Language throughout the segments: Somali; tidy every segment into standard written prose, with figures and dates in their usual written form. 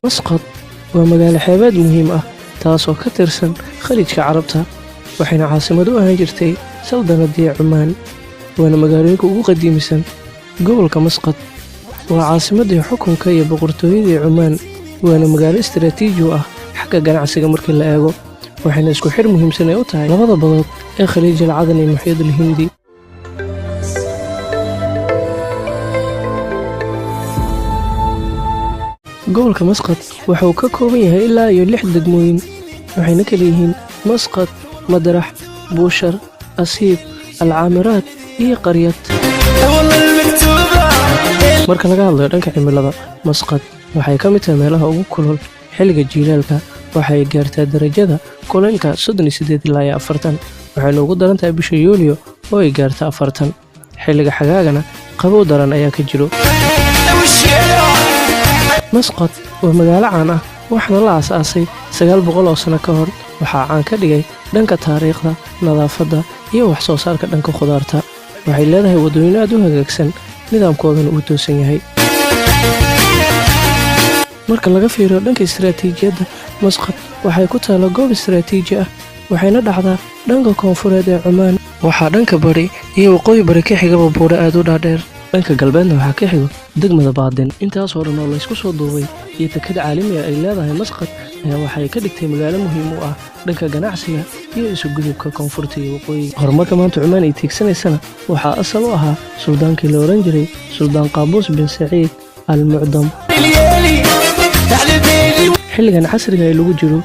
Masqad waa magaalo xeebeed muhiim ah, taasoo ka tirsan Khaliijka Carabta, waxayna caasimad u ahaan jirtay Saldanadii Cumaan, waana magaalooyinka ugu qadiimisan gobolka. Masqad waa caasimadii xukunka iyo boqortooyadii Cumaan, waana magaalo istaraatiiji u ah xagga ganacsiga markii la eego, waxayna isku xidh muhiimsan ay u tahay labada badood ee Khaliij al Cadan iyo Muxiid al Hindi. Gobolka Masqad waxa uu ka kooban yahay ilaa iyo lix degmooyin, waxayna kala yihiin Masqad, Madrax, Buushar, Asiib, Alcaamiraad iyo Qaryad. Marka laga hadlayo dhanka cimilada, Masqad waxay ka mid tahay meelaha ugu kulul. Xilliga jiilaalka waxay gaartaa darajada kulaylka 38 ilaa iyo 40, waxayna ugu daran tahay bisha Yuuliyo oo ay gaarta 40. Xilliga xagaagana qabow daran ayaa ka jiro. Masqad waa magaalo caan ah, waxaana la aas-aasay 900 oo sano ka hor. Waxaa caan ka dhigay dhanka taariikhda, nadaafadda iyo wax soo saarka dhanka khudaarta. Waxay leedahay waddooyin aad u hagaagsan, nidaamkoodana uu toosan yahay. Marka laga fiiriyo dhanka istaraatiijiyadda, Masqad waxay ku taalla goob istaraatiiji ah, waxayna dhacdaa dhanka koonfureed ee Cumaan. Waxaa dhanka bari iyo waqooyi bari ka xigaba buuro aad u dhaadheer, dhanka galbeedna waxaa ka xigo degmada Baadin. Intaasoo dhan oo laysku soo duubay iyo tekad caalamiga ay leedahay Masqad ayaa waxay ka dhigtay magaalo muhiim u ah dhanka ganacsiga iyo isugudubka koonfurta iyo waqooyiga. Horumarka maanta Cumaan ay tiigsanaysana waxaa asal u ahaa suldaankii la ohan jiray Suldaan Qaabuus bin Saciid al Mucdam. Xilligan casriga ee lagu jiro,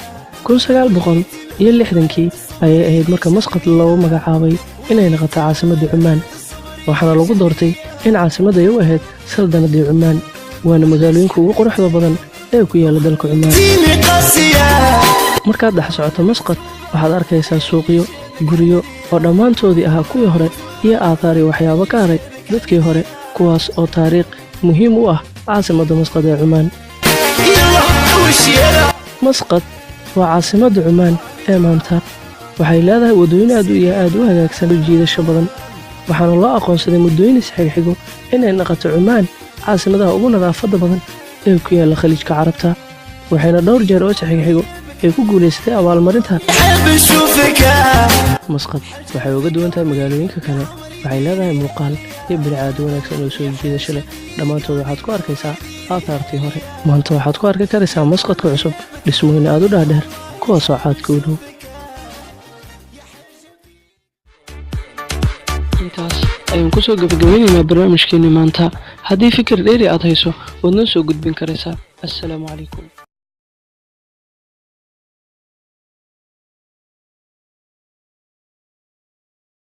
1960-kii ayay ahayd marka Masqad loogu magacaabay inay noqoto caasimadda Cumaan, waxaana lagu doortay in caasimadda ay u ahayd Saldanadii Cumaan, waana magaalooyinka ugu quruxda badan ee ku yaala dalka Cumaan. Markaad dhex socoto Masqad, waxaad arkaysaa suuqyo, guryo oo dhammaantoodii ahaa kuwii hore iyo aathaar iyo waxyaabo ka haray dadkii hore, kuwaas oo taariikh muhiim u ah caasimadda Masqad ee Cumaan. Masqad waa caasimadda Cumaan ee maanta. Waxay leedahay waddooyin aad iyo aad u hagaagsan oo jiidasho badan, waxaana loo aqoonsaday muddooyin isxigxigo inay noqoto Cumaan caasimadaha ugu nadaafadda badan ee ku yaalla Khaliijka Carabta, waxayna dhowr jeer oo isxigxigo ay ku guulaysatay abaalmarinta. Masqad waxay uga duwan tahay magaalooyinka kale, waxay leedahay muuqaal iyo bilic aad u wanaagsan oo soo jiidasho leh. Dhammaantood waxaad ku arkaysaa aathaartii hore. Maanta waxaad ku arki karaysaa Masqadka cusub dhismooyin aad u dhaadheer, kuwaasoo caadka u dhow. Intaas ayaan kusoo gabagabeynaynaa barnaamijkeeni maanta. Haddii fikir dheeri aad hayso, waad noo soo gudbin karaysaa. Assalaamu calaykum.